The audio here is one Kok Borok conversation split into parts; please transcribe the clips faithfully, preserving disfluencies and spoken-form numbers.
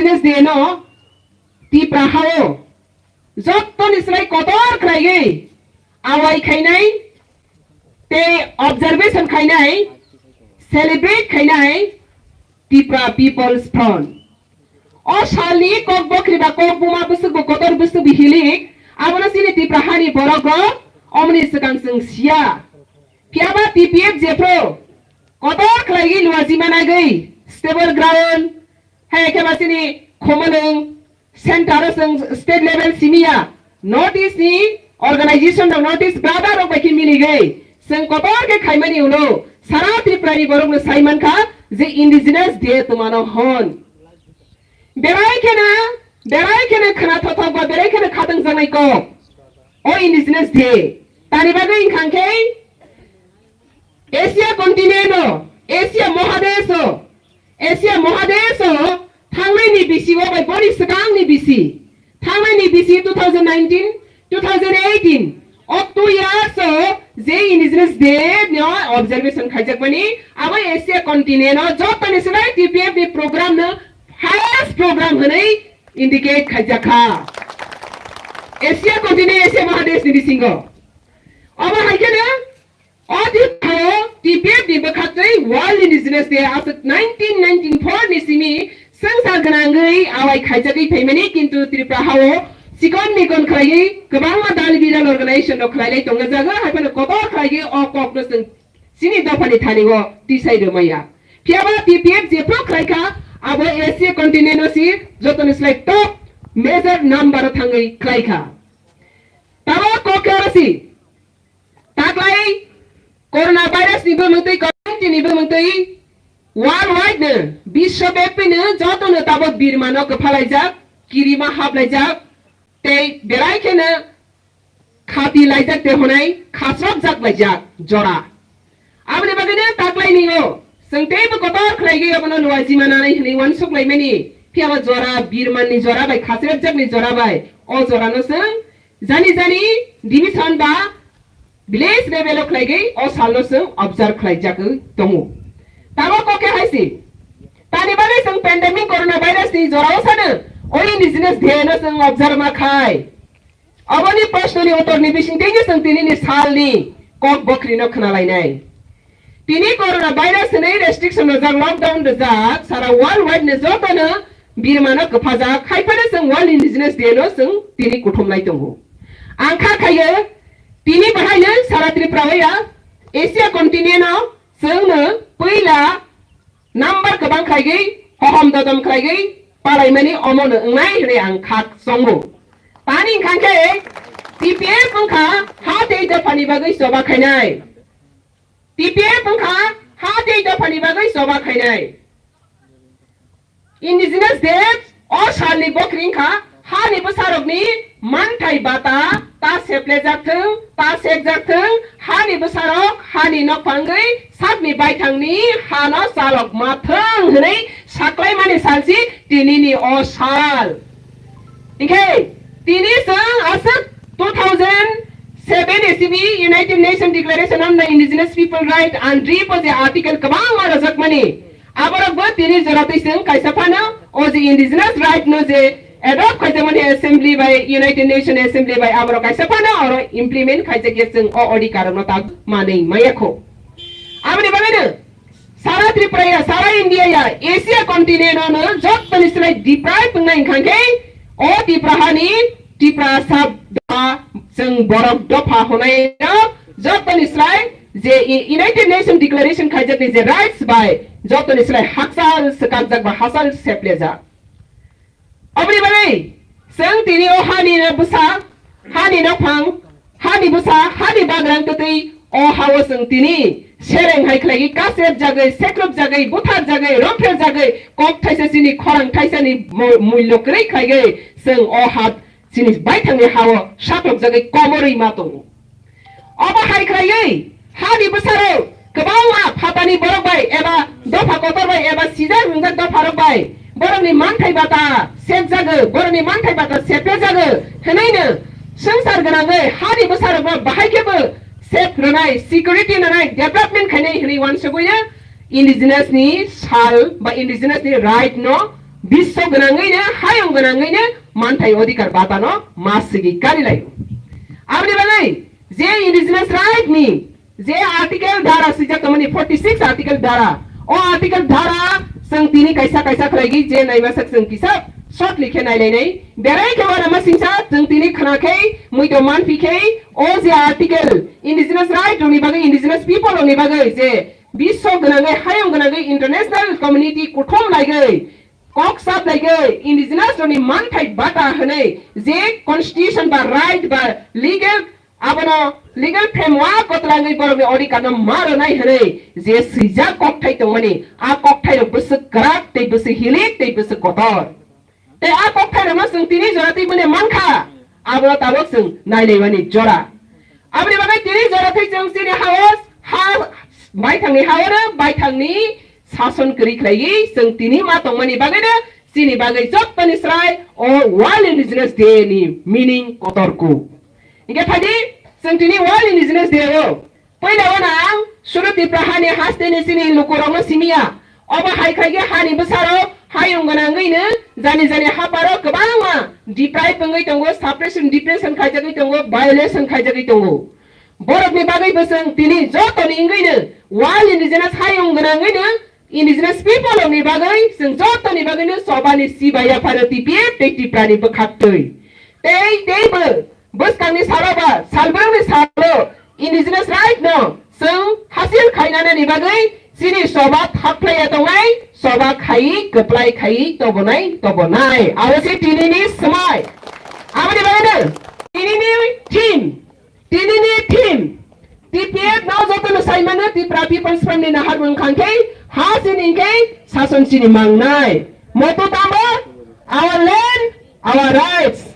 Day no Tipra hao jotoni slai kotor khlaigwi awai khainai tei observation khainai, celebrate khainai Tipra People's Front. O salni kok bokri ba kok buma bwswk bo kotor bwswk bo hilik, abono chini Tipra hani borok rok omoni swkang chwng siya. Phiya ba T P F jephru kotor khlaigwi luaji managwi stable ground, hai khe ba chini Khumulwng center o chwng state level simi ya, North East ni organization rok, North East brother rok bai khe miligwi chwng kotor khe khaimani ulo sara Tripura ni borok no sai mankha je indigenous day twmano hwn. Berai kheno, berai kheno khna thothok ba berai kheno khatang janai kok. O indigenous day. Tani bagwi wngkha khe Asia continent o, Asia Mahadesh o, Asia Mahadesh o thangnai ni bisi o bai boni swkang ni bisi. Thangnai ni bisi two thousand nineteen, two thousand eighteen. O two years o je indigenous day no observation khaijak mani, abo Asia continent o joto ni swlai T P F ni program no highest program hwnwi indicate khaijak kha. Asia continent, Asia Mahadesh ni bisingo. Obo hai kheno o T P F ni bwkhaktwi World Indigenous Day aswk nineteen ninety-four ni simi swngchar gwnangwi awai khaijagwi phaimani, kintu Tripura hao chikon mikon khlaiwi kwbangma dal bidal organization rok khlailai tongjago, hai phano kotor khlaiwi o kokno chwng chini dophani thani o tisai rwmaya. Phiya ba T P F jephru khlaikha, abo Asia continent o si jotoni slai top major number o thangwi khlaikha. Tamo kok khe oro si taklai corona virus ni bumung twi, covid nineteen ni bumung twi worldwide no, biswa byapi no joto no tabok birma no kwphalaijak, kirima haplaijak, tei berai kheno khati laijak tei hwnwi khasrokjak laijak jora. Aboni bagwino taklaini o chwng teibo kotor khlaigwi abono luaijima nanai hwnwi uansuk laimani. Phiya ba jora birmanni jora bai khasrepjakni jora bai o jorano chwng jani jani division ba village level o khlaigwi o salno chwng observe khlaijagwi tongo. Tabok kok khe hai se. Tani bagwi chwng pandemic corona virus ni jorao sano o indigenous day no chwng observe ma khai. Oboni proshno ni uttor ni bising twi chwng tini ni sal ni kok bokri no khna lainai. Tini corona virus hwnwi restriction rwjak, lockdown rwjak, sara worldwide ni joto no birma no kwphajak, hai phano chwng World Indigenous Day no chwng tini kuthum lai tongo. Ang kha khaio tini bahai no sara Tripura ya Asia continent no chwng no puila number kwbang khlaigwi, hohom dodom khlaigwi palaimani omono wngnai hwnwi ang kha chongo. Tani wngkha khe T P F wngkha ha tei dophani bagwi choba khainai. T P F wngkha ha tei dophani bagwi choba khainai. Indigenous Day o salni bokri wngkha hani bwsarokni manthai bata ta seplejak thung, ta sekjak thung, hani bwsarok hani nokphangwi sakni baithangni hano chalok ma thung hwnwi saklaimani salsi tinini o sal. Hinkhe tini chwng aswk two thousand seven A C B United Nations Declaration on the Indigenous People Right and Repo je article kwbangma rwjakmani, aborokbo tini jora twi chwng kaisa phano o je indigenous right no je adopt khaijakmani assembly bai, United Nation Assembly bai, aborok kaisa phano oro implement khaijakya, chwng o odhikar no tak manwi maya kho. Aboni bagwino sara Tripura ya, sara India ya, Asia continent no jotoni slai deprive wngnai wngkha khe o Tripura hani Tripura sub dopha, chwng borok dopha hwnai no jotoni slai je i-, United Nation Declaration khaijakni je rights bai jotoni slai hakchal swkakjak ba hachal seplejak. Oboni bagwi chwng tini o hani no bwsa, hani nokphang, hani bwsa, hani bagrang twtwi o hao chwng tini sereng hai khlaigwi kasep jagwi, seklop jagwi, buthar jagwi, romphel jagwi, kok thaisa chini khorang thaisa ni mu-, mullo kwrwi khlaigwi chwng o ha chini baithangni hao saklopjagwi komorwi ma tongo. Obo hai khlaiwi hani bwsarok kwbangma phatani borok bai eba dopha kotor bai eba sijak wngjak dopharok bai borokni manthai bata sepjago, borokni manthai bata seplejago hwnwi no swngchar gwnangwi hani bwsarokno bahai khebo sep rwnai, security rwnai, development khainai hwnwi uansugwi no indigenous ni sal ba indigenous ni right no biswa gwnangwi no, hayung gwnangwi no manthai odhikar bata no ma swigwi kari lai. Aboni bagwi je indigenous right ni je article dhara swijak tongmani, forty six article dhara, o article dhara chwng tini kaisa kaisa khlaigwi je naimasak chwng kisa shortly khe nailainai. Berai khe uanama singsa chwng tini khna khe, muito manphi khe, o je article indigenous right rokni bagwi, indigenous people rokni bagwi je biswa gwnangwi, hayung gwnangwi international community kuthum laigwi kok sap laigwi indigenous rokni manthai bata hwnwi je constitution ba right ba legal, abono legal framework kwtlangwi borokni odhikar no ma rwnai hwnwi je swijak kokthai tongmani, a kokthai rok bwswk kwrak tei bwswk hilik tei bwswk kotor. Tei a kokthairokno chwng tini jora twi mane mankha, abono tabuk chwng nailaimani jora. Aboni bagwi tini jora twi chwng chini ha-o, ha, baithangni ha-o no baithangni sason kwrwi khlaiwi chwng tini ma tongmani bagwino chini bagwi jottoni srai o World Indigenous Day ni meaning kotor kuk. Hinkhe phaidi chwng tini World Indigenous Day o Puila o ang suru Tipra hani haste ni chini lukurokno simiya. Obo hai khaikhe hani bwsarok hayung gwnangwino jani jani haparo kwbangma deprive wngwi tongo, suppression, depression khaijagwi tongo, violation khaijagwi tongo. Borokni bagwi bwswng tini jotoni wngwino World Indigenous hayung gwnangwino indigenous people rokni bagwi chwng jotoni bagwino chobani sibai yapharo T P F tei Tiprani bwkhaktwi. Tei teibo bwskangni salo ba salbrumni salo indigenous right no chwng hasil khainani bagwi chini choba thakphlaiya tongnai, choba khai kwplai khai tobonai tobonai. Abo se tinini swmai. Aboni bagwino tinini theme, tinini theme, T P F no jotono saimano Tipra People's Front ni nahar wngkha khe ha chini khe sason chini mangnai. Motto tamo our land, our rights.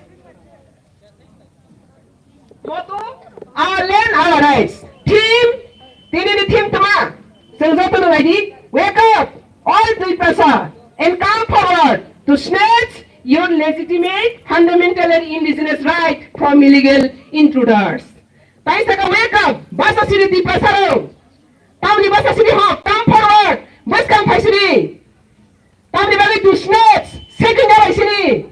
Motto, our land, our rights. Theme, tinini theme tama. Chwng jotono naidi, wake up, all Tiprasa, and come forward to snatch your legitimate, fundamental and indigenous right from illegal intruders. Tai saka wake up, basa siri Tiprasarok. Tamni basa siri hok, come forward, bwskang phai siri. Tamni bagwi to snatch, segwi na bai sini.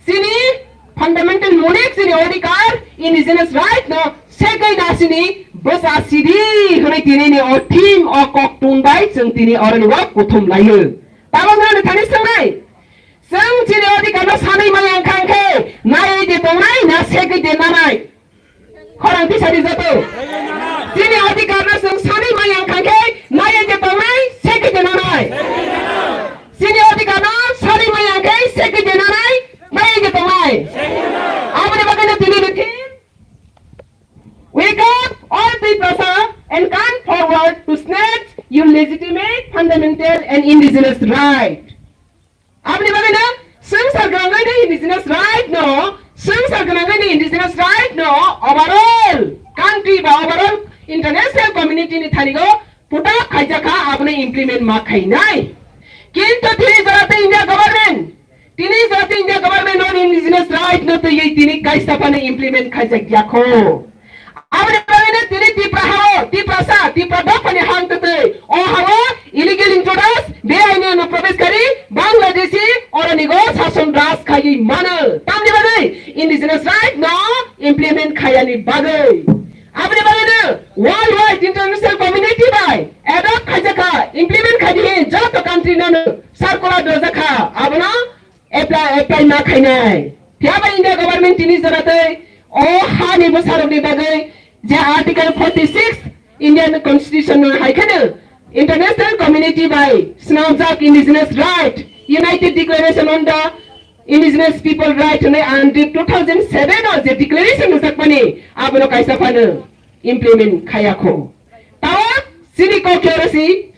Sini fundamental munik sini odhikar, indigenous right no segwi na sini bwsa sidi hwnwi tinini o theme o kok tun bai chwng tini oroni o kuthum laio. Tabok nani thani swngnai. Chwng chini odhikar no sanwi maya wngkha khe naiwi de tongnai na segwi de nanai. Khorang tisari joto. Chini odhikar no chwng sanwi maya wngkha khe naiwi de tongnai, segwi de nanai. Chini odhikar no sanwi maya wngkha khe segwi de nanai, naiwi de tongnai. Aboni bagwi no tini ni theme, wake up all Tiprasa and come forward to snatch your legitimate, fundamental and indigenous right. Aboni bagwi no swngchar gwnangwi ni indigenous right no, swngchar gwnangwi ni indigenous right no overall country ba overall international community ni thani go puta khaijak kha, abono implement ma khainai. Kintu tini jora tei India government, tini jora tei India government no indigenous right no twi tini kaisa phano implement khaijak ya kho. Aboni bagwi no tini Tipra hao, Tiprasa, Tipra dophani hang twtwi, o hao illegal intruders, beaini ano probesh kari, Bangladeshi, oroni go sason raj khaiwi mano. Tamni bagwi indigenous right no implement khayani bagwi. Aboni bagwi no worldwide international community bai adopt khaijakha, implement khaidi hin joto country no no circular dojakha, abono apply, apply ma khainai. Phiya ba India government tini jora tei o hani bwsarokni bagwi je Article forty six Indian Constitution no hai kheno international community bai swnamjak indigenous right, United Declaration on the Indigenous People Right hwnwi ang two thousand seven o je declaration rwjakmani abono kaisa phano implement khaya kho. Tawa chini kok khe oro si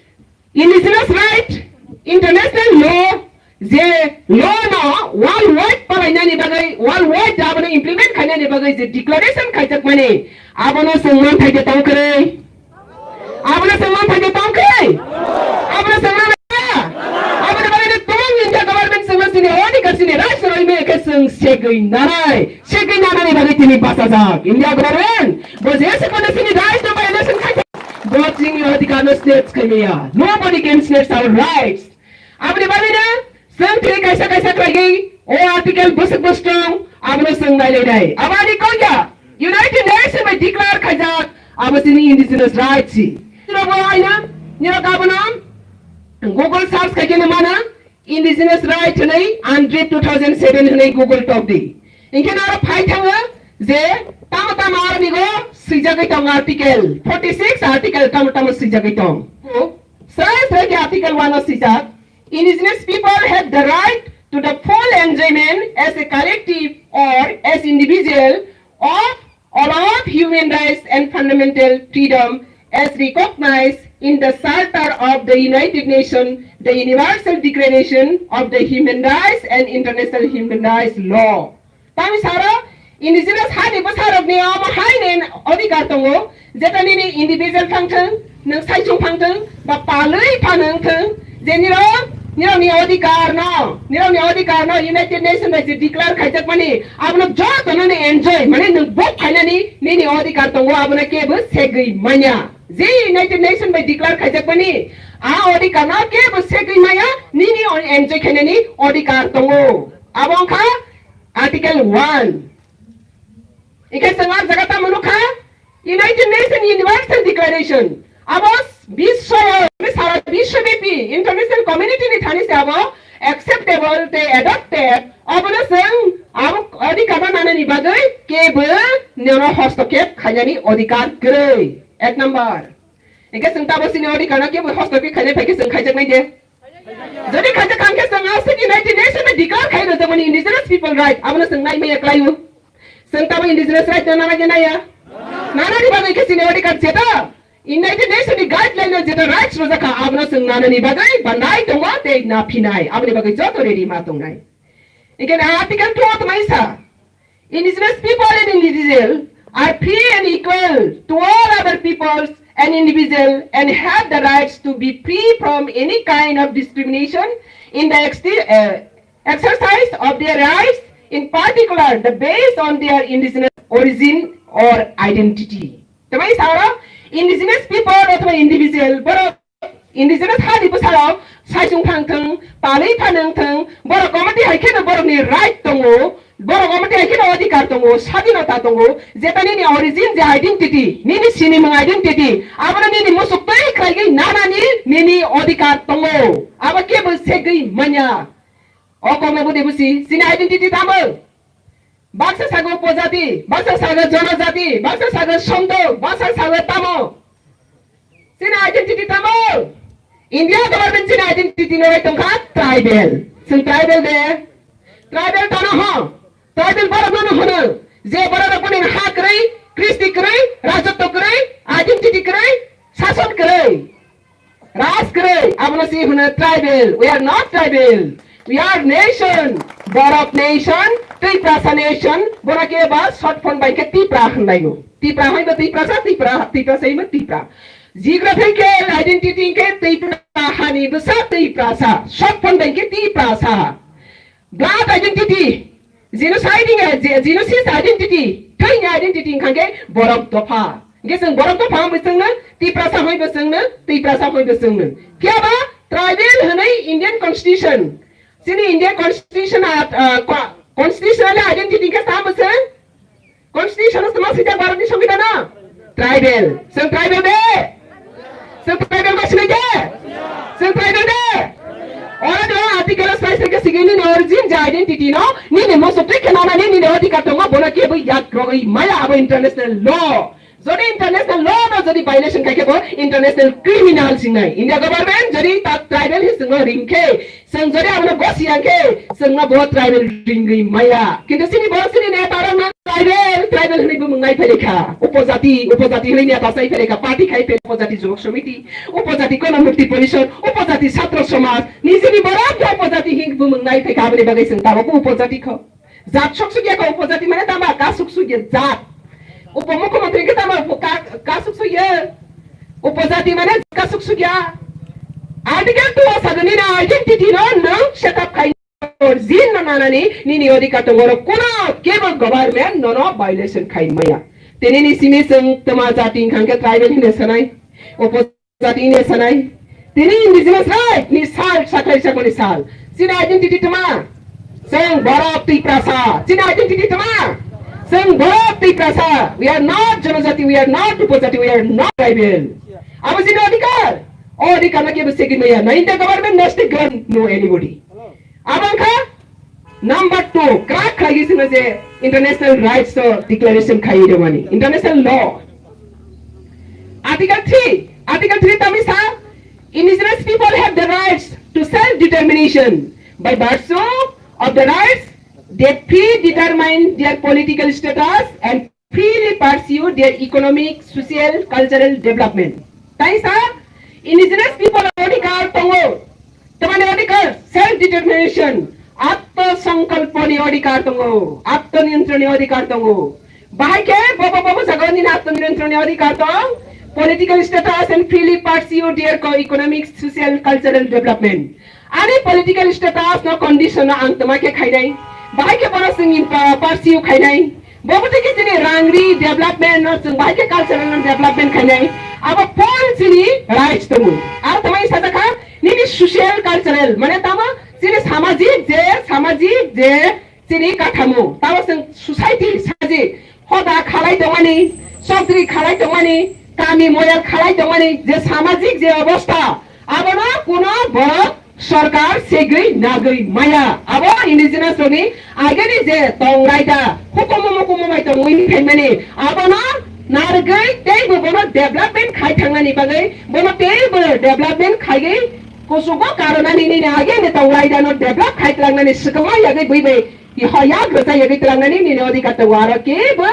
Indigenous right, international law, je law no worldwide palainani bagwi, worldwide abono implement khainani bagwi je declaration khaijakmani, abono chwng manthai de tong kwrwi. Abono chwng manthai de tong kwrwi. Abono chwng manthai de. Aboni bagwi no tong India government chwngno chini odhikar chini right roi me khe chwng segwi nanai. Segwi nanani bagwi tini bachajak. India government bo je se kono chini right no violation khai. Bo chini odhikar no snatch khaimaya. Nobody can snatch our rights. Aboni bagwi no chwng tini kaisa Article bwswk bwswk tong, abono chwng nailainai. Aboni kok ya, United Nations bai declare khaijak, abo chini indigenous right si. Nirok bo aina, nirok abono Google search khaikhe no mana, indigenous right hwnwi UNDRIP two thousand seven hwnwi Google tok di. Hinkhe no aro phai thango je tamo tamo aronigo swijagwi tong article forty six, article tamo tamo swijagwi tong. Srai srai khe article one o swijak, indigenous people have the right to the full enjoyment as a collective or as individual of all of human rights and fundamental freedom as recognized in the Charter of the United Nations, the Universal Declaration of the Human Rights and International Human Rights Law. Tamo saro indigenous hani bwsarokni omo haini odhikar tongo, jeta nini individual phangthwng, nwng saichung phangthwng, ba palwi phano wngthwng, je nirok, nirokni odhikar no, nirokni odhikar no United Nation bai je declare khaijakmani, abono joto no enjoy, mane nwng bok khainani nini odhikar tongo, abono kebo segwi manya. Je United Nation bai declare khaijakmani, a odhikar no kebo segwi maya, nini enjoy khainani odhikar tongo. Abo wngkha Article one. Ike chwng ah jaga tamo nukha, United Nations Universal Declaration. Abo biswa, sara biswabepi international community ni thani se abo acceptable te adopted. Abono chwng abo odhikar no nanani bagwi kebo nono hostokep khainani odhikar kwrwi. Ek number. Ike chwng tabo chini odhikar no kebo hostokep khainai phaikhe chwng khaijaknai de. Jodi khaijak khan khe chwng aswk United Nation ni declare khai rwjakmani indigenous people right, abono chwng nai maya kwlaio. Chwng tamo indigenous right no nana khe naya? Nana ni bagwi khe chini odhikar jeta United Nation ni guideline no jeta rights rwjak kha, abono chwng nana ni bagwi bandai tongo tei naphinai, aboni bagwi joto ready ma tongnai. Again, Article two o tongmani sa, indigenous people and individual are free and equal to all other peoples and individual and have the rights to be free from any kind of discrimination in the exti- uh, exercise of their rights, in particular the based on their indigenous origin or identity. Tongmani sa oro indigenous people othoba individual borok indigenous hani bwsarok saichung phang thung, palwi phanang thung, borok committee hai kheno borokni right tongo, borok committee hai kheno odhikar tongo, sadinota tongo, jeta nini origin je identity, nini sinimung identity, abono nini musuk twi khlaigwi nanani nini odhikar tongo. Abo kebo segwi manya. O kokno budi busi, chini identity tamo? Baksa sago upojati, baksa sago jonojati, baksa sago somdo, baksa sago tamo. Chini identity tamo? India government chini identity no tongkha tribal. Chwng tribal de. Tribal tano ho. Tribal borok no hono. Je borok rok ni ha kwrwi, kristi kwrwi, rajotw kwrwi, identity kwrwi, sason kwrwi. Raj kwrwi, abono si hwno tribal. We are not tribal. We are nation. Borok nation, Tiprasa nation, bono khe ba short form bai khe Tipra hwnlaio. Tipra hai ba Tiprasa, Tipra, Tiprasa hai ba Tipra. Geographical identity khe Tipra hani bwsa Tiprasa. Short form bai khe Tiprasa. Blood identity, genocide, eh, ge- genesis identity, thwini identity wngkha khe borok dopha. Hingke chwng borok dopha wngwi chwngno, Tiprasa hwnwi bo chwngno, Tiprasa hwnwi bo chwngno. Phiya ba tribal hwnwi Indian Constitution. Chini Indian Constitution, ah, ah, co- constitutional identity khe tamo chwng? Constitution o tamo swijak Bharatni Songbidan o? Tribal. Chwng tribal de? Chwng tribal ba sinai de? Chwng tribal de? Oro de article o sai sai khe sigini nini origin je identity no, nini musuk twi khe nana nini nini odhikar tongo, bono kebo yak rogwi maya abo international law. Jodi international law no jodi violation khai khe bo international criminal singnai. India government jodi ta tribal hi singno ring khe, Chwng jodi abono gosi yang khe, chwngno bo tribal ringwi maya. Kintu chini bo chini neta rok no tribal, tribal hwnwi bumung nai phai kha. Upojati, upojati hwnwi neta sai phai kha. Party khai phai upojati jubok samiti, upojati kono mukti porishod, upojati chhatro somaj. Nijini borok bo upojati hwnwi bumung nai phai kha. Aboni bagwi chwng tabuk upojati kho. Jat sok sugya kho, upojati mane tama ka sok sugya jat. Upo mukhyamantri khe tama upo ka, ka sok sugya. Upojati mane ka sok sugya. Article two o sagani na identity no nang set up khai. Jin no nanani nini odhikar tongo, oro kuno kebo government nono violation khai maya. Tini ni simi chwng tama jati wngkha khe tribal hwnwi sanai, upojati hwnwi sanai. Tini indigenous right ni sal, sathai sakoni sal. Chini identity tama? Chwng borok Tiprasa. Chini identity tama? Chwng borok Tiprasa. We are not Janajati, we are not Upajati, we are not tribal. Abo chini odhikar. O odhikar no kebo segwi maya. No in the government, no state government, no anybody. Abo wngkha number two, krak khlai sino je international rights to declaration khai rwmani. International law. Article three, Article three tami sa, indigenous people have the rights to self-determination by virtue of the rights they predetermine their political status and freely pursue their economic, social, cultural development. Tai sa, indigenous people odhikar tongo. Tamani odhikar, self determination, atma sankalpani odhikar tongo, atma niyantranni odhikar tongo. Bahai khe bobo bobo jaga nini atma niyantranni odhikar tong, political status and freely pursue their co-, economic, social, cultural development. Ani political status no condition no ang tama khe khainai. Bahai khe bono chwng pa-, pursue khainai. Bobo tei khe chini rangri development no chwng bahai khe cultural no development khainai. Abo full chini rights tongo. Aro tamai sajak kha nini social cultural mane tamo chini samajik je, samajik je chini kathamo. Tamo chwng society samajik hoda khalai tongmani, chokri khalai tongmani, kami moyal khalai tongmani je samajik je obostha, abono kuno borok sorkar segwi nagwi maya. Abo indigenous rokni ageni je tong raida, hukumu mukumu bai tongwi phaimani, abono narwgwi teibo bono development khai thangnani bagwi, bono teibo development khaiwi kuchugo karonani nini ageni tong raidano develop khai tlangnani swkangma yagwi bui bai iho yak rwchai yagwi tlangnani nini odhikar tongo, aro kebo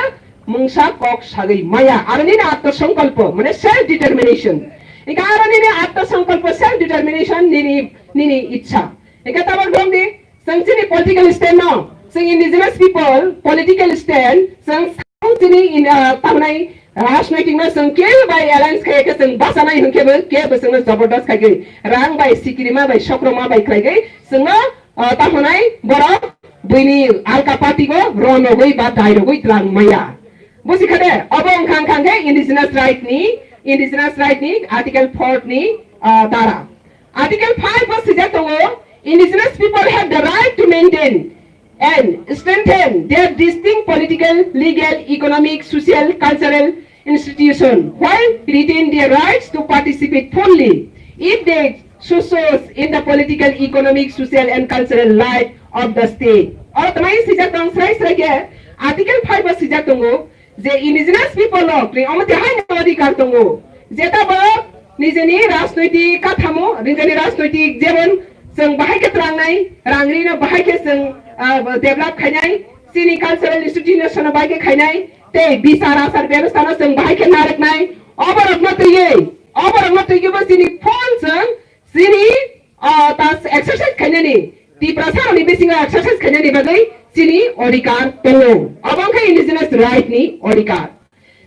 mungsa kok sagwi maya. Aro nini atma sankalpo, mane self determination. Ika aro nini atma sankalpo, self determination, nini, nini ichha. Ika tabok dong di, chwng chini political stand no, chwng indigenous people, political stand, chwng chini in, ah, tamnai rajnaitik no chwng kebo bai alliance khaiya khe chwng bachanai hwnkhe bo kebo chwngno jabardast khaigwi, rang bai, sikrima bai, sokroma bai khlaigwi chwngno, ah, tamo nai borok buini alka party go ronogwi ba dairogwi tlang maya. Busi khade, obo wngkha wngkha khe indigenous right ni, indigenous right ni article four ni, ah, dara. Article five o swijak tongo, indigenous people have the right to maintain and strengthen their distinct political, legal, economic, social, cultural institution while retain their rights to participate fully if they so choose in the political, economic, social and cultural life of the state. Oro tamai swijak tong srai srai khe Article five o swijak tongo je indigenous people rok ni omo tihai no adhikar tongo je tabok nijeni rajnoitik kathamo, nijeni rajnoitik jemon chwng bahai khe tlangnai, rang rino bahai khe chwng, ah, develop khainai, chini cultural institution no bahai khe khainai, tei bichar achar bebostha no chwng bahai khe narwknai, oborokno twiwi, oborokno twiwi bo chini phone chwng chini, ah, ta exercise khainani, Tiprasa rokni bisingo exercise khainani bagwi chini odhikar tongo. Obo wngkha indigenous right ni odhikar.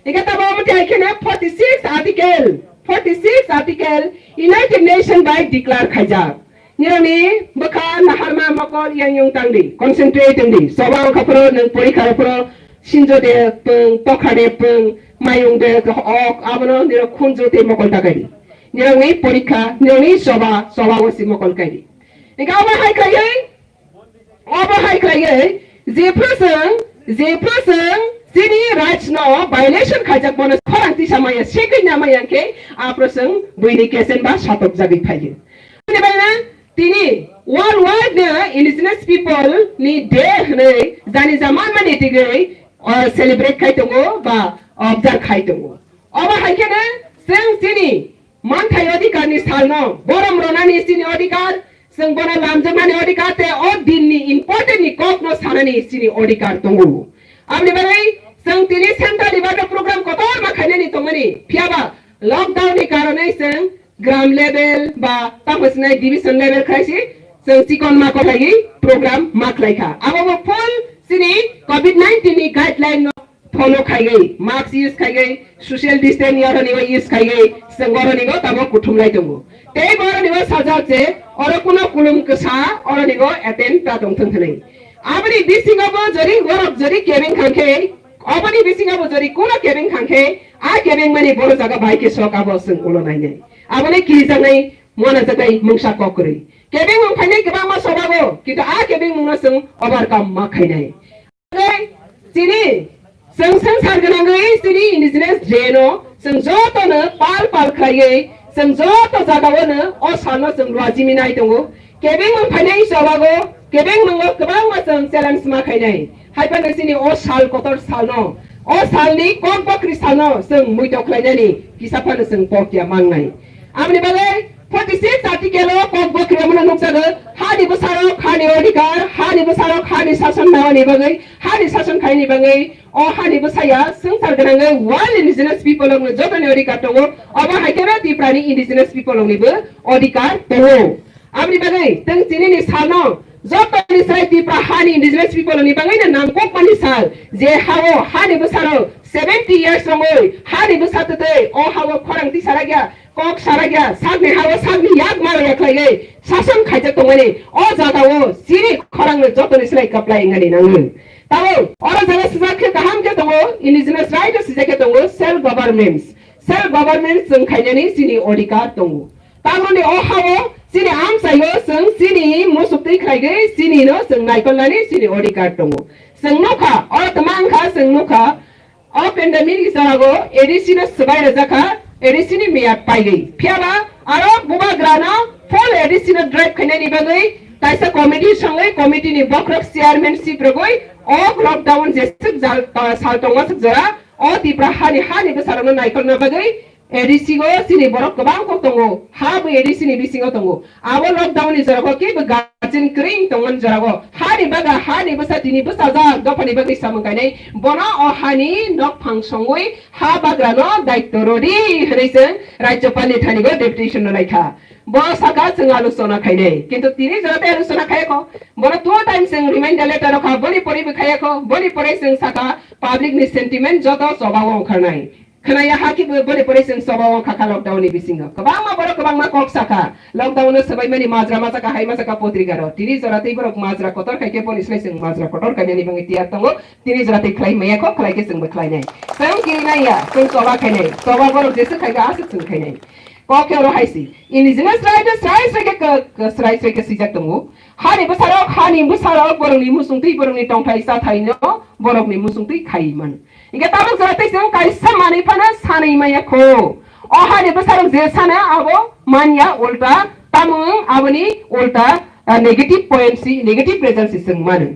Hingke tabo omo tei kheno forty six article, forty six article United Nation bai declare khaijak. Nirokni bwkha naharma mokol yang yung tangdi, concentrate wngdi. Soba wngkha phoro nwng porikha rok phoro sinjo de pwng, tokha de pwng, mayung de ok, abono nirok khunju tei mokol takaidi. Nirokni porikha, nirokni soba, soba o si mokol kaidi. Hingke abo hai khlaiwi, Obo hai khlaiwi, jephru chwng, jephru chwng chini rights no violation khaijak bono khorang tisa maya, segwi na maya khe aphru chwng buini kesen ba satokjagwi phaiyo. Ani bagwi tini worldwide no indigenous people ni day hwnwi jani jaman mani tigwi, o, celebrate khai tongo ba observe khai tongo. Obo hai kheno chwng chini manthai odhikar ni sal no borom rwnani chini odhikar, chwng bono lamjakmani odhikar tei o din ni important ni kok no sanani chini odhikar tongo. Aboni bagwi chwng tini central level no program kotor ma khainani tongmani, phiyaba lockdown ni karonwi chwng gram level ba tamo sinai division level khlai si chwng chikon ma kok khlaiwi program ma khlai kha. Abo bo full chini covid nineteen ni guideline no follow khaiwi, mask use khaiwi, social distance ni oroni bo use khaiwi, chwng oroni bo tamo kuthumlai tongo. Tei bo oroni bo sajak je, oro kuno kulum kwsa oroni bo attend ta tongthwng hwnwi. Aboni bisingo bo jori borok jori kebeng khangkhe, oboni bisingo bo jori kuno kebeng khangkhe, a kebeng mani boro jaga bai khe sok abo chwng ulo nainai. Aboni kirijaknai, muanajaknai mungsa kok kwrwi. Kebengmung phainai kwbangma sobago, kintu a kebengmungno chwng overcome ma khainai. Tei chini, chwng swngchar gwnangwi chini Indigenous Day no chwng jotono pal pal khlaiwi, chwng joto jagao no o salno chwng luajimi nai tongo. Kebengmung phainai sobago, kebengmungo kwbangma chwng challenge ma khainai. Haiphano chini o sal kotor salno, o salni kok bokri salno chwng muitok khlainani kisa phano chwng pokya mangnai. Aboni bagwi forty six article o kok bokri omono nukjago, hani bwsarok hani odhikar, hani bwsarok hani sason naini bagwi, hani sason khaini bagwi, o hani bwsaya swngchar gwnangwi world indigenous people rokno jotoni odhikar tongo, obo hai kheno Tiprani indigenous people roknibo odhikar tongo. Aboni bagwi tong chinini salno jotoni sai Tipra hani indigenous people ni bagwi no nangkok mani sal, je hao hani bwsarok seventy years rongwi hani bwsa twtwi o hao khorang tisa rakya, kok sarakya, sakni hao sakni yak maro ya khlaiwi sason khaijak tongmani o jagao chini khorangno jotoni slai kaplai wngani nango. Tamo oro jaga sijak khe kaham khe tongo, indigenous right o sijak khe tongo, self governments. Self government chwng khainani chini odhikar tongo. Tamoni o hao chini amchaio chwng chini musuktwi khlaigwi chinino chwng naikolnani chini odhikar tongo. Chwng nukha, oro twma wngkha chwng nukha, o pandemic ni jora go A D C no swbai rwjak kha, A D C ni miyat paigwi. Phiyaba aro bubagra no full A D C no drive khainani bagwi kaisa committee songwi committee ni bokhorok chairmanship rwgwi o lockdown jeswk jal, ah, sal tongmaswk jora o Tipra hani, hani bwsarokno naikolna bagwi A D C go chini borok kwbang kok tongo, ha bo A D C ni bisingo tongo. Abo lockdown ni jora go kebo guardian kwrwi tongmani jora go. Hani baga, hani bwsa tini bwsajak dophani bagwi samung kainai. Bono o hani nokphang songwi ha bagra no daityo rodi hwnwi chwng Rajyapal ni thani go deputation no naikha. Bo saka chwng aluchona khainai. Kintu tini jora tei aluchona khayakho. Bono two times chwng reminder letter rokha, boni pori bo khayakho, boni pore chwng saka public ni sentiment joto choba o ongkharnai. Khwnaya ha khe bo boni pore chwng choba o kha kha lockdown ni bisingo. Kwbangma borok kwbangma kok sakha. Lockdown no swbaimani majra ma sakha, hai ma sakha potrika ro. Tini jora tei borok majra kotor khai khe boni slai chwng majra kotor kainani bagwi tiyar tongo. Tini jora tei khlai maya kho, khlai khe chwng bo khlai nai. Chwng kiri nai ya, chwng choba khai nai. Choba borok jeswk khai kha aswk chwng khai nai. Kok khe oro hai si. Indigenous right no srai srai khe ka, ka srai srai khe swijak tongo. Hani bwsarok, hani bwsarok borokni muchungtwi, borokni tongthai chathai no borokni muchungtwi khai man. Hingke tabuk jora tei chwng kaisa manwi phano sanwi maya kho. O hani bwsarok je sana abo manya ulta, tamo wng aboni ulta, ah, negative point si, negative result si chwng mano.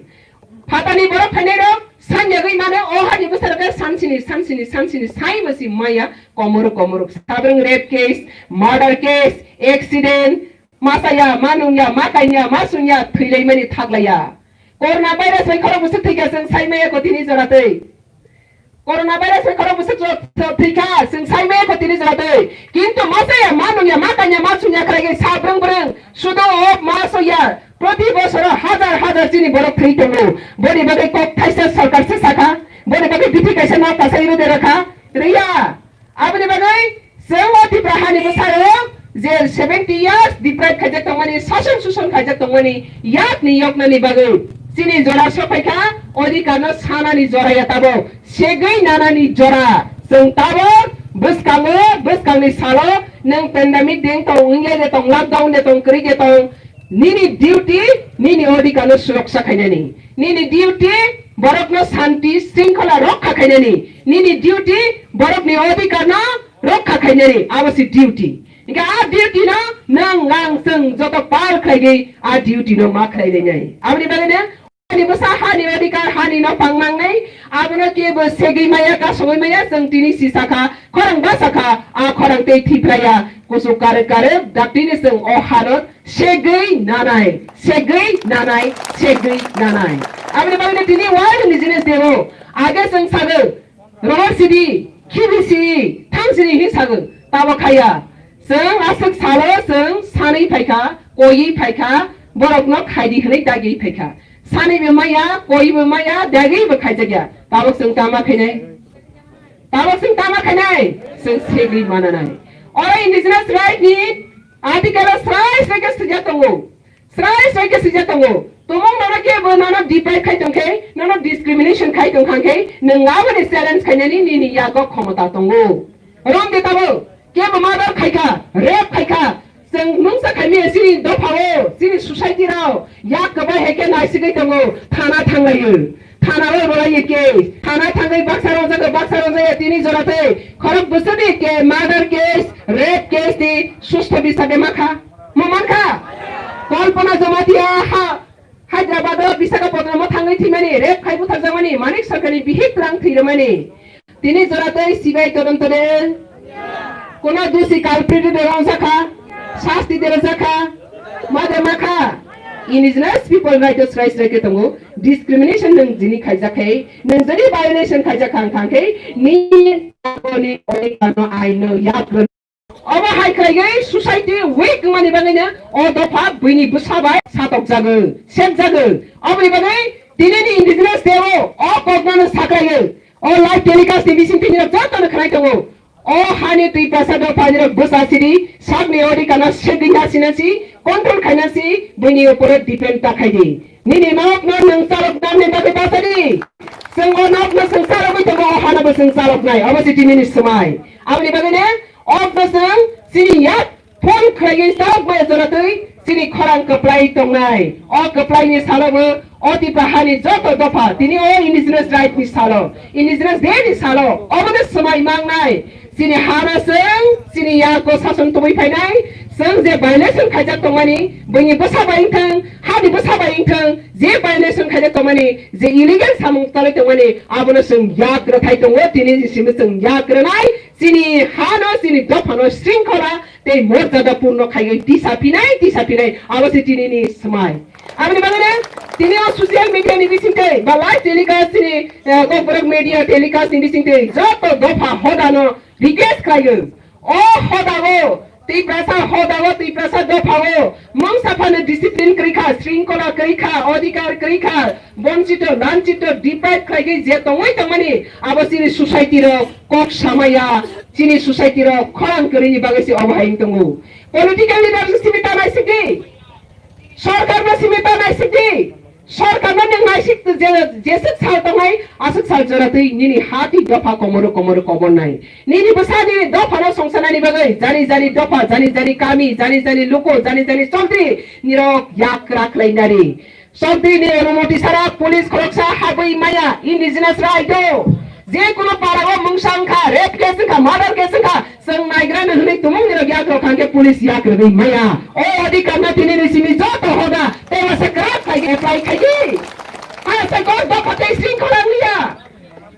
Phatani borok phainairok sanyagwi mano, o hani bwsarok khe sansini, sansini, sansini, saibo si maya komoro, komoro. Sabrwng rape case, murder case, accident, ma saya, ma nungya, ma kanya, ma sunya, thwilaimani thaklaiya. Corona virus bai khorok bwswk thwikha chwng sai maya kho tini jora tei. Corona virus bai khorok bwswk jo-, jo-, thwikha chwng sai maya kho tini jora tei. Kintu ma saya, ma nungya, ma kanya, ma sunya khlaiwi sa brwng brwng sudo o ma soya. Proti bosoro hajar hajar chini borok thwi tongo. Boni bagwi kok thaisa sorkar se sakha. Boni bagwi bithi kaisa nok kasai rwde rwkha. Riya. Aboni bagwi chwng o Tipra hani bwsarok je seventy years deprive khaijak tongmani, sason suson khaijak tongmani yakni yoknani bagwi chini jora sokhaikha, odhikarno sanani jora ya tabok, segwi nanani jora. Chwng tabok bwskango, bwskangni salo nwng pandemic deng tong, wngya de tong, lockdown de tong, kwrwi de tong, nini duty, nini odhikarno suroksha khainani. Nini duty, borokno santi, sringkhola rokha khainani. Nini duty, borokni odhikarno rokha khainani. Abo si duty. Hingke a duty no nwng ang chwng joto pal khlaigwi a duty no ma khlai lainai. Aboni bagwi no ani bwsa hani odhikar, hani no pang mangnai. Abono kebo segwi maya, kasongwi maya, chwng tini si sakha, khorang ba sakha, a khorang tei thwi phlaiya. Kuchuk karwk karwk, daktino chwng o hano segwi nanai, segwi nanai, segwi nanai. Aboni bagwino tini World Indigenous Day o age chwng sago, rohor sidi, khibi si, thang sidi hi sago, tabo khaya. Chwng aswk salo chwng sanwi phaikha, koiwi phaikha, borokno khaidi hwnwi dagi phaikha. Sanibo maya, koibo maya, dagibo khaijakya. Tabok chwng tama khainai. Tabok chwng tama khainai. Chwng segwi mananai. Oro indigenous right ni article o srai srai khe swijak tongo. Srai srai khe swijak tongo. Tumung nono kebo nono deprive khai tongkhe, nono discrimination khai tongkha khe, nwng aboni challenge khainani nini yago khomota tongo. Romde tabok, kebo murder khaikha, rape khaikha, Chwng mungsa khaimaya chini dophao, chini society rao yak kwbai hai khe naisigwi tongo, thana thanglaio. Thana o rwlaio case. Thana thangwi baksa rwjago, baksa rwjaya tini jora tei khorok bwswkni ke murder case, rape case ni sustho bisa de makha. Mo mankha? Kalpana Jamatia ha Hyderabad o Visakhapatnam o thangwi thwimani, rape khai butharjakmani, Manik Sarkarni bihik twrang thwi rwmani. Tini jora tei C B I todonto de. Kono dusi culprit de rong jakha, sasti de jakha, ma de makha. Indigenous people right to rights reke tongo. Discrimination nung jini khaijak khai, nung jini violation khaijak khang khang khai, ni ni oi kano ai no yak Obo hai khlaigwi society weak wngmani bagwino o dopha buini bwsa bai satokjago, sekjago. Oboni bagwi tinini Indigenous Day o, o kokno saklaio. O live telecast ni bising tini jotono khnai tongo. O hani twi prasa dopha ni rok bwsa sidi sakni odikano segwi nasi nasi control khainasi buini uporo depend ta khaidi. Nini nok no nwng chalok namni bagwi basadi. Chwng o nok no chwng chalogwi tongo, o hano bo chwng chaloknai. Obo si tinini swmai. Aboni bagwino Okno chwng chini yak phone khlaigwi sak bai joratwi chini khorang kwplai tongnai. O kwplaini salo bo o Tipra hani joto dopha tini o Indigenous Right ni salo, Indigenous Day ni salo obono swmai mangnai. Chini hano chwng chini yago sason tubui phainai. Chwng je violation khaijak tongmani, buini bwsa bai wngthang, hani bwsa bai wngthang, je violation khaijak tongmani, je illegal samung chalai tongmani, abono chwng yak rwthai tongo, tini simi chwng yak rwnai. Chini hano, chini dophano sringkhola tei morjada purno khaiwi tisa phinai, tisa phinai, abo se tinini swmai. Aboni bagwino tini o social media ni bisingtwi ba live telecast ni, eh, Kokborok media telecast ni bisingtwi joto dopha hodano request khlaio. O hodao, Tiprasa hodao, Tiprasa dophao, mungsa phano discipline kwrwi kha, sringkhola kwrwi kha, odhikar kwrwi kha, bonchito, lanchito, deprive khlaigwi je tongwi tongmani, abo chini society rok kok samaya, chini society rok khorang kwrwini bagwi se obo hai wng tongo. Political leader simi ta naisikdi, sorkar no simi ta naisikdi, sorkar no nwng naisik je, jeswk sal tongnai, aswk sal joratwi nini hati dopha komoro komoro kobor nai. Nini bwsani dophano songsanani bagwi jani jani dopha, jani jani kami, jani jani luku, jani jani chondri nirok yak krak lai nari. Chondri ni rumoti sara police khoroksa habwi maya indigenous right o. Je kono para o mungsa wngkha, rape case wngkha, murder case wngkha, chwng naigrano hwnwi tumung nirok yak rok hangkhe police yak rwgwi maya. O adhikar no tini ni simi joto hoda tei masa krak khai apply khaidi. Ha sa kok dopha tei sringkhola wngya.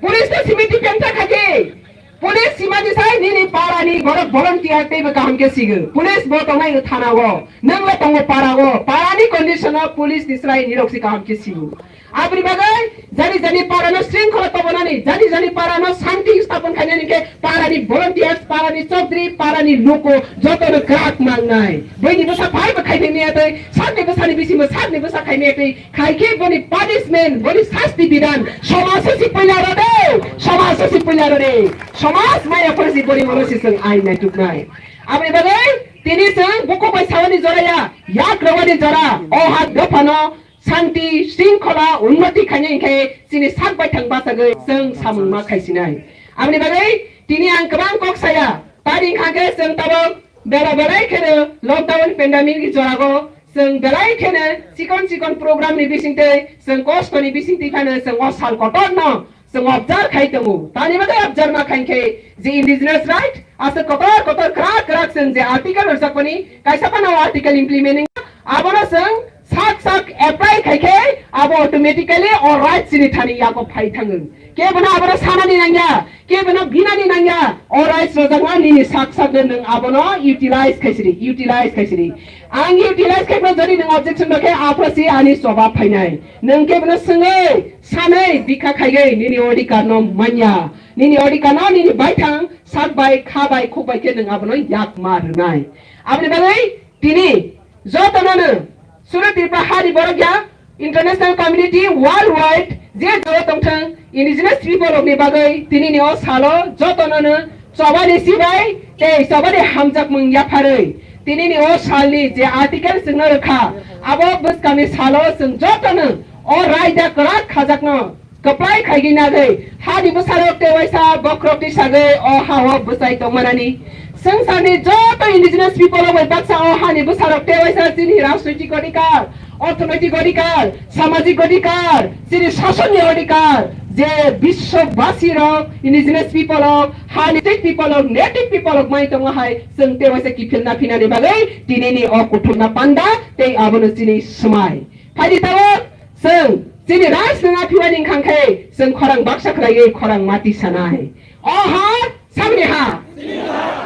Police no simi defend ta khaidi. Police simani sai nini para ni borok volunteer tei bo kaham khe sigo. Police bo tongnai thana o. Nwng le tongo para o. Para ni condition o police ni srai nirok si kaham khe sigo. Aboni bagwi jani jani para no sringkhola tobonani, jani jani para no shanti stapon khainani khe para ni volunteers, para ni chowdhury, para ni luku joto no krak mangnai. Bini bwsa phai bo khai maya tei, sakni bwsa ni bisingo sakni bwsa khai maya tei, khai khe boni punishment, boni sasti bidan, somaj se si puila rode, somaj se si puila rode, somaj maya phore si boni molo si chwng ain naituknai. Aboni bagwi tini chwng bukhuk bai sawani jora ya, yak rwani jora, o ha dophano shanti, shringkhola, unnoti khainai hinkhe chini sak baithang bachagwi chwng samung ma khaisinai. Aboni bagwi tini ang kwbang kok saya, tari wngkha khe chwng tabok bela belai kheno lockdown pandemic ni jorago chwng belai kheno chikon chikon program ni bisingtwi chwng kosto ni bisingtwi phano chwng o sal kotor no chwng observe khai tongo. Tani bagwi observe ma khain khe je indigenous right, asa kotor kotor krak krak chwng je article rwjakmani, kaisa phano article implementing, abono chwng sak sak apply khai khe abo automatically o right chini thani yago phai thango. Kebono abono sanani nangya, kebono binani nangya, o right rwjakma nini sak sak no nwng abono utilize khaisiri, utilize khaisiri. Ang utilize khai jodi nwng objection rwkhe aphro si ani jobab phainai. Nwng kebono swngwi, sanwi bikha khaiwi nini odhikar no manya. Nini odhikar no nini baithang sak bai, kha bai, khuk bai khe nwng abono yak ma rwnai. Aboni bagwi tini jotono no suru Tripura hani borok ya international community worldwide je jaga tongthang indigenous people rokni bagwi tinini o salo jotono no chobani sibai tei chobani hamjakmung yapharwi tinini o salni je article chwngno rwkha, abo bwskangni salo chwng jotono o raida kwrak khajakno kwplai khaigwi nagwi hani bwsarok tei waisa bokhorokni sagwi o hao bwchai tongmanani Swngcharni joto indigenous people rok bai baksa o hani bwsarok tei waisa chini rajnoitik odhikar, orthonoitik odhikar, samajik odhikar, chini sasonni odhikar, je biswobasi rok, indigenous people rok, hani state people rok, native people rok mai tongo hai, chwng tei waisa kiphilna phinani bagwi tinini o kuthumna panda tei abono chini swmai. Phaidi tabuk chwng chini rajnang phiwani wngkha khe chwng khorang baksa khlaiwi khorang mati sanai. O ha Sabni ha?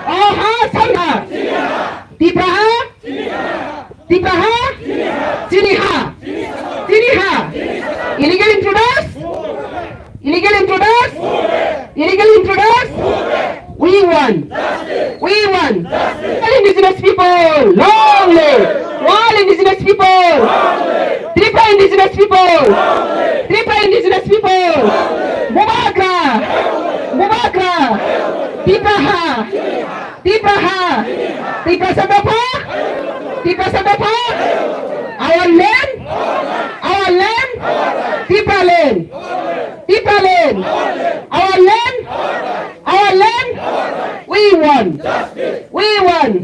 O ha, sabni ha? Tipra ha? Tipra ha? Chini ha? Chini ha? Illegal intruders? Illegal intruders? Illegal intruders? We want. We want. All indigenous people, long live. All indigenous people. Tripura indigenous people. Tripura indigenous people. Bubagra. Bubagra. Tipra ha. Tipra ha. Tiprasa dopha. Tiprasa dopha. Our land. Our land. Tipra land. Tipra land. Our land. Our land. We want. We want.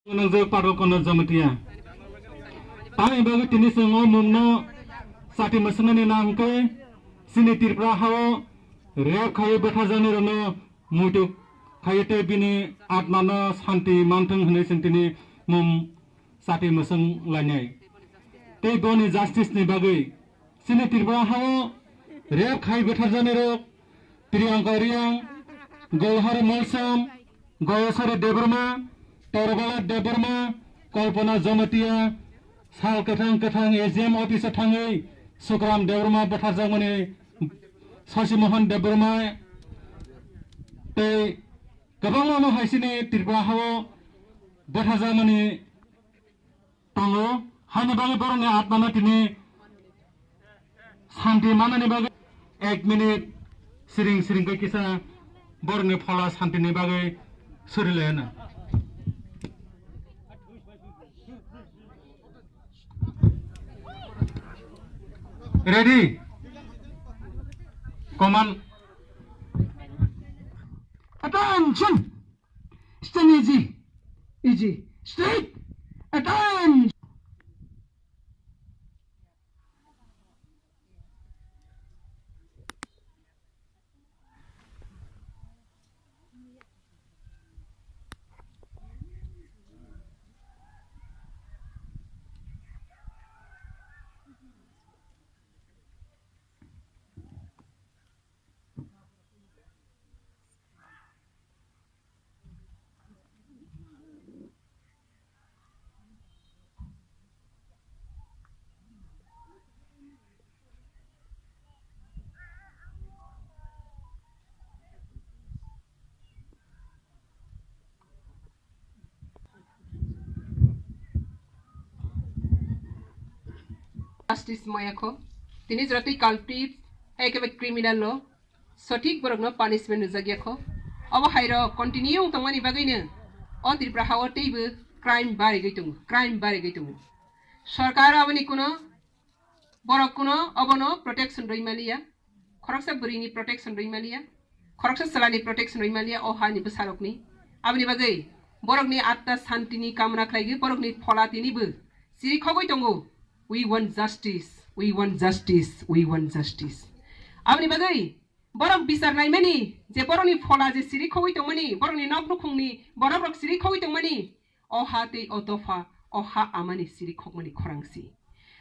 Nungjak Parokona Jamatia. Tamni bagwi tini chwng o mungno sati mwswngnani nang hwnkhe chini Tripura hao rep khaiwi bwtharjaknairokno muitu khaiwi tei bini atmano santi manthwng hwnwi chwng tini mung sati mwswng lainai. Tei boni justice ni bagwi chini Tripura hao rep khai bwtharjaknairok Priyanka Reang, Golhari Molsom, Gayaswari Debbarma, Torobala Debbarma, Kalpana Jamatia, sal kwthang kwthang A G M office o thangwi Sukram Debbarma bwtharjakmani, Shashi Mohan Debbarma tei kwbangma no hai chini Tripura hao bwtharjakmani tongo, haini bagwi borokni atmano tini santi manani bagwi ek minute siring siring khe kisa borokni phola santini bagwi suri laina. Ready? Command. Attention! Stand easy. Easy. Straight. Attention! Justice maya kho. Tini jora twi culprit, ekebe criminal no sothik borokno punishment nujak ya kho. Obo hai rok continue wng tongmani bagwino o Tripura hao teibo crime barigwi tongo, crime barigwi tongo. Sorkar aboni kuno borok kuno obono protection rwi maliya. Khoroksa bwrwini protection rwi maliya, khoroksa chwlani protection rwi maliya o hani bwsarokni. Aboni bagwi borokni atma santini kamna khlaigwi borokni phola tinibo chirikhogwi tongo. We want justice, we want justice, we want justice. Aboni bagwi borok bichar naimani je borokni phola je chirikhogwi tongmani, borokni nok nukhungni borok rok chirikhogwi tongmani, o ha tei o dopha, o ha amani chirikhokmani khorang si.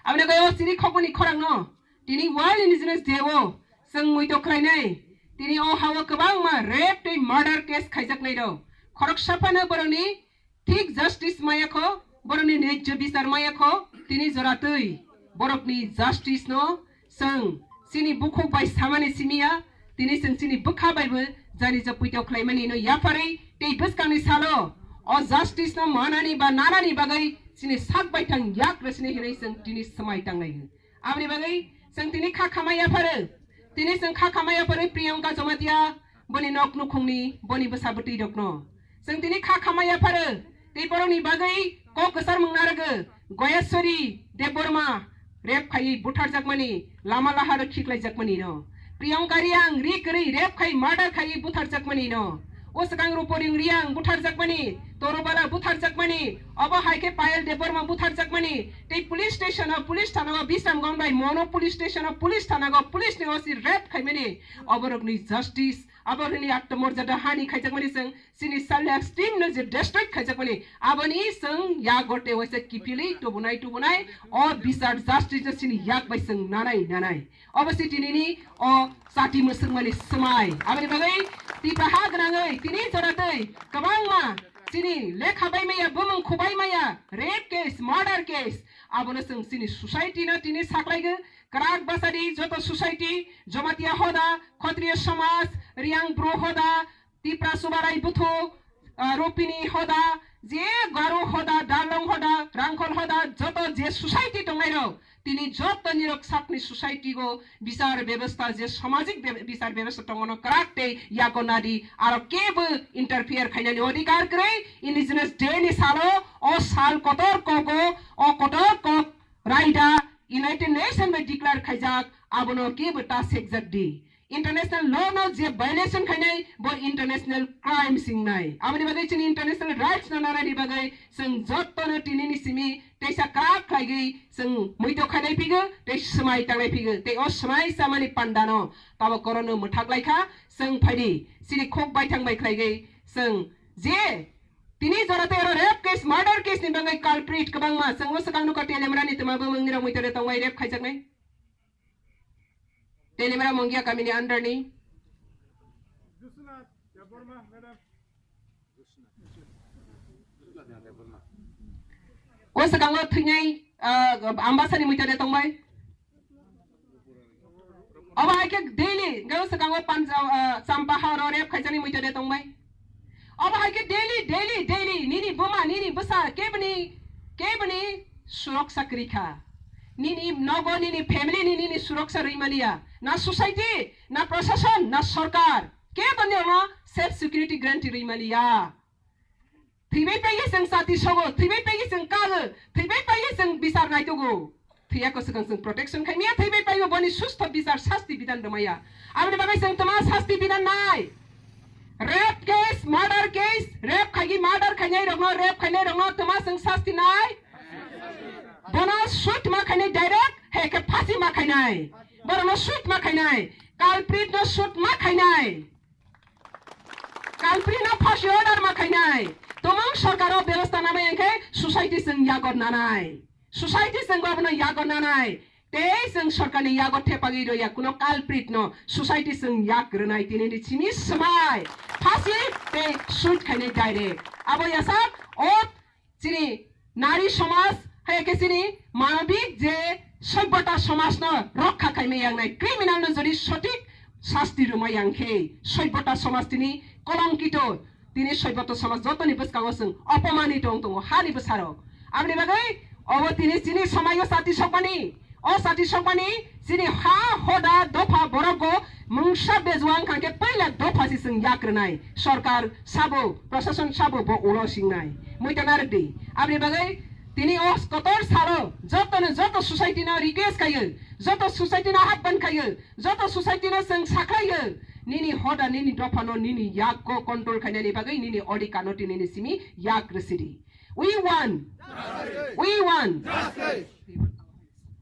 Aboni bagwi o chirikhokmani khorangno tini World Indigenous Day o chwng muitok khlainai. Tini o ha-o kwbangma rape tei murder case khaijaknai rok. Khoroksa phano borokni thik justice maya kho, borokni nijjo bichar maya kho, tini jora twi borokni justice no Chwng chini bukhuk bai samani simi ya, tini chwng chini bwkha bai bo jani jok puitao khlaimani no yapharwi tei bwskangni salo o justice no manani ba nanani bagwi chini sak baithang yak rwsini hinwi chwng tini swmai tanglai. Aboni bagwi chwng tini kha khamai yapharo, tini chwng kha khamai yapharo Priyanka Jamatia boni nok nukhungni boni bwsa bwtwi rokno. Chwng tini kha khamai yapharo tei borokni bagwi kok kwchar mung narwgo Goyaswari Debbarma rep khaiwi butharjakmani, lama laharo khiklaijakmani no. Priyanka Reang ri kwrwi rape khai murder khai butharjakmani no. O swkang Ruporiung Reang butharjakmani, Torobala butharjakmani, obo hai khe Payal Debbarma butharjakmani, tei police station o, police thana o Bisramganj bai Mono police station o, police thana o police ni O C rape khaimani, oborokni justice, oborokni atmorjada hani khaijakmani chwng chini self esteem no je destroy khaijakmani, aboni chwng yago tei waisa kiphilwi tubunai tubunai, o bichar justice no chini yak bai chwng nanai nanai. Obo se tinini o chati mwswkmani swmai. Aboni bagwi Tipra ha gwnangwi tini jora tei kwbangma chini lekha bai maya, bumung khubai maya, rape case, murder case, abono chwng chini society no tini saklaigo. Kwrak bwsadi joto society, Jamatia hoda, Khotriya samaj, Reang bru hoda, Tipra Subarai buthu, ah, Rupini hoda, je Garo hoda, Darlong hoda, Rangkhol hoda, joto je society tongnai rok, tini joto nirok sakni society go bichar bebostha je samajik be-, bichar bebostha tongono kwrak tei yago nadi aro kebo interfere khainani odhikar kwrwi indigenous day ni salo o sal kotor kogo o kotor kok raida United Nation bai declare khaijak abono kebo ta sekjak di. International law no je violation khainai, bo international crime singnai. Aboni bagwi chini international rights no nanani bagwi chwng jotto no tinini simi teisa kwrak khlaigwi chwng muito khainai phigo, tei swmai tangnai phigo, tei o swmai chamani panda no tabo korono mwthak laikha. Chwng phaidi chini khok baithang bai khlaigwi chwng je tini jora tei oro rape case, murder case ni bagwi culprit kwbangma chwng o swkang nukha Telemra ni twma bumung ni rok muito de tongbai rape khaijaknai. Telimra Mongia kamini under ni. O swkango thwinai, ah, Ambasani muita de tongbai. Obo hai khe daily, hwnkhe o swkango Panja-, ah, Champa horo rape khaijani muita de tongbai. Obo hai khe daily, daily, daily, nini buma, nini bwsa, kebni, kebni suroksa kwrwi kha. Nini nogo, nini family ni, nini suroksa rwi maliya. Na society, na prashasan, na sorkar. Kebo nirokno self security guarantee rwi maliya. Thwibai paiye chwng chati sogo, thwibai paiye chwng kago, thwibai paiye chwng bichar naitugo. Thwiya kwswkang chwng protection khaimaya, thwibai paibo boni sustho bichar sasti bidan rwmaya. Aboni bagwi chwng twma sasti bidan nai? Rape case, murder case, rape khaigi murder khainai rokno, rape khainai rokno twma chwng sasti nai? Bono shoot ma khainai direct, he khe phasi ma khainai. Borokno shoot ma khainai, culprit no shoot ma khainai. Culprit no phasi order ma khainai. Tomong sorkar o bebostha namai hwnkhe society chwng yago nanai. Society chwng abono yago nanai. Tei chwng sorkar ni yago thepagwi roya kuno culprit no society chwng yak rwnai tini ni simi swmai. Phasi tei shoot khainai direct. Abo yasak o chini nari somaj, hai khe chini manobik je soibota somaj no rokha khaimai yangnai criminal no jodi sothik sasti rwmai yang khe soibota somaj tini kolongkito, tini soibota somaj jotoni bwskango chwng opomanito wng tongo hani bwsarok. Aboni bagwi obo tini chini somaio chati sokmani, o chati sokmani chini ha hoda dopha borok go mungsa bejua wngkha khe paila dopha si chwng yak rwnai. Sorkar sabo, prashasan sabo bo ulo singnai. Muita narwk di. Aboni bagwi tini o kotor salo jotono, joto society no request khayo, joto society no ahban khayo, joto society no chwng sakhlayo. Nini hoda, nini dopha no nini yak go control khainani bagwi, nini odhikar no tini ni simi yak rwsidi. We won. We won.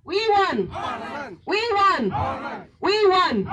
We won. We won. We won.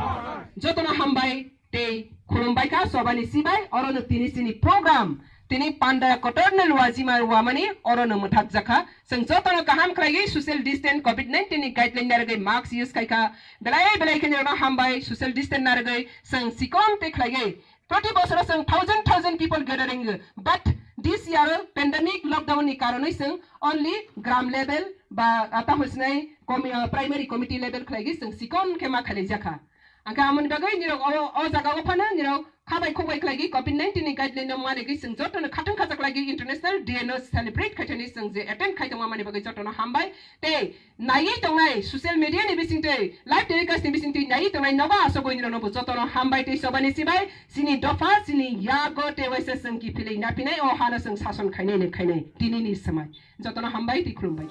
Jotono hambai tei khulumbai kha sobani sibai, oro no tini sini program, tini panda kotor no lua jima rua mani oro no mwthak jakha. Chwng jotono kaham khlaiwi social distance covid nineteen ni guideline narwgwi mask use khaikha. Belai belai khe nirokno hambai social distance narwgwi chwng sikon tei khlaiwi Proti bosoro chwng thousand thousand people gathering, but this year pandemic lockdown ni karonwi chwng only gram level ba, ah, tamo sinai komi-, ah, primary committee level khlaigwi chwng sikon khe ma khailai jakha. Angkhe amoni bagwi nirok o, o jaga o phano nirok khabai khokbai khlaigwi covid nineteen ni guideline no manigwi chwng jotono khatung khajak lagwi international day no celebrate khaithani chwng je attend khai tongma mani bagwi jotono hambai tei naiwi tongnai social media ni bisingtwi, live telecast ni bisingtwi naiwi tongnai nogo aswk boinirokno bo jotono hambai tei sobani sibai, chini dopha, chini yago tei waisa chwng kiphilwi naphinai, o hano chwng sason khainai ni khainai, tini ni swmai. Jotono hambai tei khulumbai.